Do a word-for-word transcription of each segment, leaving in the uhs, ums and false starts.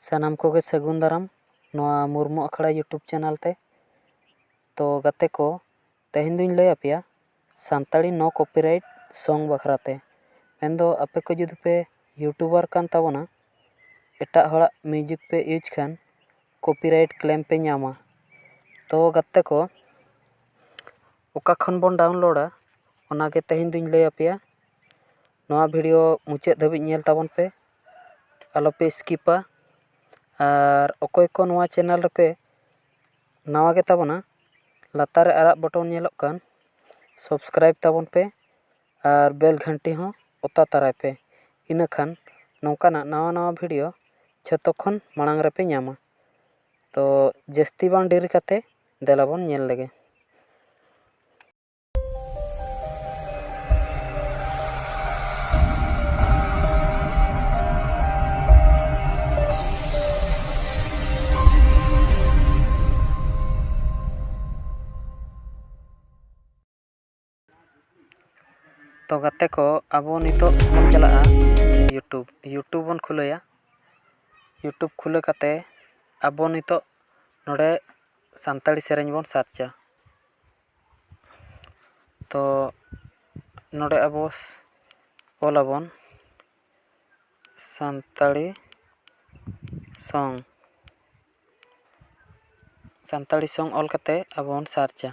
ᱥᱟᱱᱟᱢ ᱠᱚᱜᱮ ᱥᱟᱹᱜᱩᱱ ᱫᱟᱨᱟᱢ ᱱᱚᱣᱟ ᱢᱩᱨᱢᱩ ᱟᱠᱷᱲᱟ YouTube ᱪᱮᱱᱮᱞ ᱛᱮ᱾ ᱛᱚ ᱜᱟᱛᱮ ᱠᱚ, ᱛᱮᱦᱮᱧ ᱫᱩᱧ ᱞᱟᱹᱭ ᱟᱯᱮᱭᱟ ᱥᱟᱱᱛᱟᱲᱤ ᱱᱚ ᱠᱚᱯᱤᱨᱟᱭᱤᱴ ᱥᱚᱝ ᱵᱟᱠᱷᱨᱟ ᱛᱮ᱾ ᱢᱮᱱᱫᱚ ᱟᱯᱮ ᱠᱚ ᱡᱩᱫᱤ ᱯᱮ ᱤᱭᱩᱴᱩᱵᱟᱨ ᱠᱟᱱ ᱛᱟᱵᱚᱱᱟ, ᱮᱴᱟᱜ ᱦᱚᱲᱟᱜ ᱢᱤᱣᱡᱤᱠ ᱯᱮ ᱤᱭᱩᱡᱽ ᱠᱷᱟᱱ ᱠᱚᱯᱤᱨᱟᱭᱤᱴ ᱠᱞᱮᱢ ᱯᱮ ᱧᱟᱢᱟ᱾ ᱛᱚ ᱜᱟᱛᱮ ᱠᱚ, ᱚᱠᱟ ᱠᱷᱚᱱ ᱵᱚᱱ ᱰᱟᱣᱩᱱᱞᱳᱰᱟ, ᱚᱱᱟᱜᱮ ᱛᱮᱦᱮᱧ ᱫᱩᱧ ᱞᱟᱹᱭ ᱟᱯᱮᱭᱟ᱾ ᱱᱚᱣᱟ ᱵᱷᱤᱰᱤᱭᱳ ᱢᱩᱪᱟᱹᱫ ᱫᱷᱟᱹᱵᱤᱡ ᱧᱮᱞ ᱛᱟᱵᱚᱱ ᱯᱮ, ᱟᱞᱚᱯᱮ ᱥᱠᱤᱯᱟ᱾ ᱟᱨ ᱚᱠᱚᱭ ᱠᱚ ᱱᱚᱣᱟ ᱪᱮᱱᱮᱞ ᱨᱮᱯᱮ ᱱᱟᱣᱟ ᱜᱮ ᱛᱟᱵᱚᱱᱟ, ᱞᱟᱛᱟᱨ ᱨᱮ ᱟᱨᱟᱜ ᱵᱚᱴᱚᱱ ᱧᱮᱞᱚᱜ ᱠᱟᱱ, ᱥᱟᱵᱥᱠᱨᱟᱭᱤᱵ ᱛᱟᱵᱚᱱ ᱯᱮ ᱟᱨ ᱵᱮᱞ ᱜᱷᱟᱱᱴᱤ ᱦᱚᱸ ᱚᱛᱟ ᱛᱟᱨᱟᱭ ᱯᱮ᱾ ᱤᱱᱟᱹᱠᱷᱟᱱ ᱱᱚᱝᱠᱟᱱᱟᱜ ᱱᱟᱣᱟ ᱱᱟᱣᱟ ᱵᱷᱤᱰᱤᱭᱳ ᱡᱷᱚᱛᱚ ᱠᱷᱚᱱ ᱢᱟᱲᱟᱝ ᱨᱮᱯᱮ ᱧᱟᱢᱟ᱾ ᱛᱚ ᱡᱟᱹᱥᱛᱤ ᱵᱟᱝ ᱰᱮᱨᱤ ᱠᱟᱛᱮ ᱫᱮᱞᱟ ᱵᱚᱱ ᱧᱮᱞ ᱞᱮᱜᱮ᱾ ᱛᱚ ᱜᱟᱛᱮ ᱠᱚ, ᱟᱵᱚ ᱱᱤᱛᱚᱜ ᱵᱚᱱ ᱪᱟᱞᱟᱜᱼᱟ YouTube᱾ YouTube ᱵᱚᱱ ᱠᱷᱩᱞᱟᱹᱭᱟ᱾ YouTube ᱠᱷᱩᱞᱟᱹ ᱠᱟᱛᱮ ᱟᱵᱚ ᱱᱤᱛᱚᱜ ᱱᱚᱰᱮ ᱥᱟᱱᱛᱟᱲᱤ ᱥᱮᱨᱮᱧ ᱵᱚᱱ ᱥᱟᱨᱪᱟ᱾ ᱛᱚ ᱱᱚᱰᱮ ᱟᱵᱚ ᱚᱞᱟᱵᱚᱱ ᱥᱟᱱᱛᱟᱲᱤ ᱥᱚᱝ, ᱥᱟᱱᱛᱟᱲᱤ ᱥᱚᱝ ᱚᱞ ᱠᱟᱛᱮ ᱟᱵᱚ ᱵᱚᱱ ᱥᱟᱨᱪᱟ᱾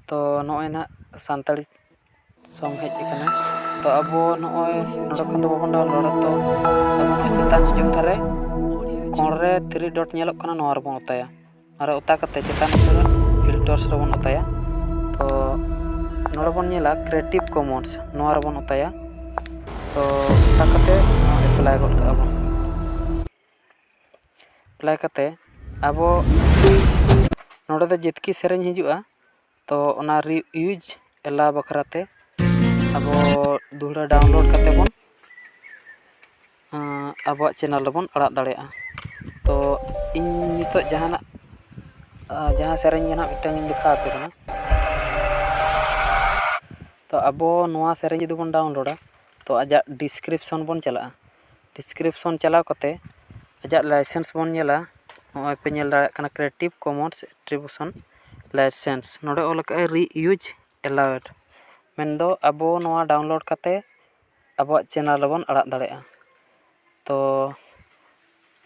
ᱛᱚ ᱱᱚᱜᱼᱚᱭ ᱱᱟᱦᱟᱜ ᱥᱟᱱᱛᱟᱲᱤ ᱥᱚᱝ ᱦᱮᱡ ᱟᱠᱟᱱᱟ᱾ ᱛᱚ ᱟᱵᱚ ᱱᱚᱜᱼᱚᱭ ᱱᱚᱰᱮ ᱠᱷᱚᱱ ᱫᱚ ᱵᱟᱵᱚᱱ ᱰᱟᱣᱩᱱᱞᱳᱰᱟ᱾ ᱛᱚ ᱟᱵᱚ ᱱᱚᱜᱼᱚᱭ ᱪᱮᱛᱟᱱ ᱡᱚᱡᱚᱢ ᱫᱷᱟᱨᱮ ᱠᱚᱬ ᱨᱮ ᱛᱷᱨᱤ ᱰᱚᱴ ᱧᱮᱞᱚᱜ ᱠᱟᱱᱟ, ᱱᱚᱣᱟ ᱨᱮᱵᱚᱱ ᱚᱛᱟᱭᱟ᱾ ᱟᱨ ᱚᱛᱟ ᱠᱟᱛᱮ ᱪᱮᱛᱟᱱ ᱩᱛᱟᱹᱨ ᱯᱷᱤᱞᱴᱟᱨᱥ ᱨᱮᱵᱚᱱ ᱚᱛᱟᱭᱟ᱾ ᱛᱚ ᱱᱚᱰᱮ ᱵᱚᱱ ᱧᱮᱞᱟ Creative Commons, ᱱᱚᱣᱟ ᱨᱮᱵᱚᱱ ᱚᱛᱟᱭᱟ᱾ ᱛᱚ ᱚᱛᱟ ᱠᱟᱛᱮ ᱱᱚᱣᱟ ᱮᱯᱞᱟᱭ ᱜᱚᱫ ᱠᱟᱜᱼᱟ ᱵᱚᱱ᱾ ᱮᱯᱞᱟᱭ ᱠᱟᱛᱮ ᱟᱵᱚ ᱱᱚᱰᱮ ᱫᱚ ᱡᱮᱛᱠᱤ ᱥᱮᱨᱮᱧ ᱦᱤᱡᱩᱜᱼᱟ, ᱛᱚ ᱚᱱᱟ ᱨᱤᱭᱩᱡᱽ ᱮᱞᱟᱣ ᱵᱟᱠᱷᱨᱟ ᱛᱮ ᱟᱵᱚ ᱫᱚᱦᱲᱟ ᱰᱟᱣᱩᱱᱞᱳᱰ ᱠᱟᱛᱮ ᱵᱚᱱ, ᱟᱸ, ᱟᱵᱚᱣᱟᱜ ᱪᱮᱱᱮᱞ ᱨᱮᱵᱚᱱ ᱟᱲᱟᱜ ᱫᱟᱲᱮᱭᱟᱜᱼᱟ᱾ ᱛᱚ ᱤᱧ ᱱᱤᱛᱚᱜ ᱡᱟᱦᱟᱱᱟᱜ, ᱟᱸ, ᱡᱟᱦᱟᱸ ᱥᱮᱨᱮᱧ ᱜᱮ ᱱᱟᱦᱟᱜ ᱢᱤᱫᱴᱟᱝ ᱤᱧ ᱫᱮᱠᱷᱟᱣ ᱟᱯᱮ ᱠᱟᱱᱟ᱾ ᱛᱚ ᱟᱵᱚ ᱱᱚᱣᱟ ᱥᱮᱨᱮᱧ ᱡᱩᱫᱤ ᱵᱚᱱ ᱰᱟᱣᱩᱱᱞᱳᱰᱟ, ᱛᱚ ᱟᱡᱟᱜ ᱰᱤᱥᱠᱨᱤᱯᱥᱚᱱ ᱵᱚᱱ ᱪᱟᱞᱟᱜᱼᱟ᱾ ᱰᱤᱥᱠᱨᱤᱯᱥᱚᱱ ᱪᱟᱞᱟᱣ ᱠᱟᱛᱮ ᱟᱡᱟᱜ ᱞᱟᱭᱥᱮᱱᱥ ᱵᱚᱱ ᱧᱮᱞᱟ᱾ ᱱᱚᱜᱼᱚᱭ ᱯᱮ ᱧᱮᱞ ᱫᱟᱲᱮᱭᱟᱜ ᱠᱟᱱᱟ Creative Commons Attribution License᱾ ᱱᱚᱰᱮ ᱚᱞ ᱟᱠᱟᱫᱼᱟᱭ Reuse Allowed, ᱢᱮᱱᱫᱚ ᱟᱵᱚ ᱱᱚᱣᱟ ᱰᱟᱣᱩᱱᱞᱳᱰ ᱠᱟᱛᱮ ᱟᱵᱚᱣᱟᱜ ᱪᱮᱱᱮᱞ ᱨᱮᱵᱚᱱ ᱟᱲᱟᱜ ᱫᱟᱲᱮᱭᱟᱜᱼᱟ᱾ ᱛᱚ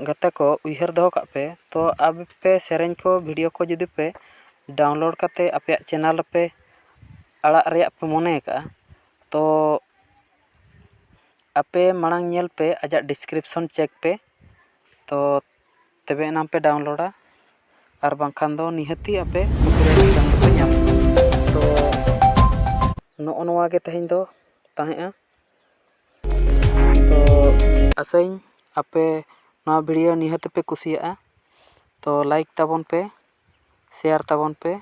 ᱜᱟᱛᱮ ᱠᱚ, ᱩᱭᱦᱟᱹᱨ ᱫᱚᱦᱚ ᱠᱟᱜ ᱯᱮ, ᱛᱚ ᱟᱯᱮ ᱥᱮᱨᱮᱧ ᱠᱚ, ᱵᱷᱤᱰᱤᱭᱳ ᱠᱚ ᱡᱩᱫᱤ ᱯᱮ ᱰᱟᱣᱩᱱᱞᱳᱰ ᱠᱟᱛᱮ ᱟᱯᱮᱭᱟᱜ ᱪᱮᱱᱮᱞ ᱨᱮᱯᱮ ᱟᱲᱟᱜ ᱨᱮᱭᱟᱜ ᱯᱮ ᱢᱚᱱᱮ ᱟᱠᱟᱫᱼᱟ, ᱛᱚ ᱟᱯᱮ ᱢᱟᱲᱟᱝ ᱧᱮᱞ ᱯᱮ, ᱟᱡᱟᱜ ᱰᱤᱥᱠᱨᱤᱯᱥᱚᱱ ᱪᱮᱠ ᱯᱮ, ᱛᱚ ᱛᱚᱵᱮ ᱮᱱᱟᱝ ᱯᱮ ᱰᱟᱣᱩᱱᱞᱳᱰᱟ, ᱟᱨ ᱵᱟᱝᱠᱷᱟᱱ ᱫᱚ ᱱᱤᱦᱟᱹᱛᱤ ᱟᱯᱮ ᱠᱚᱯᱤᱨᱟᱭᱤᱴ ᱤᱞᱡᱟᱢ ᱫᱚᱯᱮ ᱧᱟᱢᱟ᱾ ᱛᱚ ᱱᱚᱜᱼᱚ ᱱᱚᱣᱟ ᱜᱮ ᱛᱮᱦᱮᱧ ᱫᱚ ᱛᱟᱦᱮᱸᱜᱼᱟ᱾ ᱛᱚ ᱟᱥᱟᱧ ᱟᱯᱮ ᱱᱚᱣᱟ ᱵᱷᱤᱰᱤᱭᱳ ᱱᱤᱦᱟᱹᱛ ᱯᱮ ᱠᱩᱥᱤᱭᱟᱜᱼᱟ᱾ ᱛᱚ ᱞᱟᱭᱤᱠ ᱛᱟᱵᱚᱱ ᱯᱮ, ᱥᱮᱭᱟᱨ ᱛᱟᱵᱚᱱ ᱯᱮ,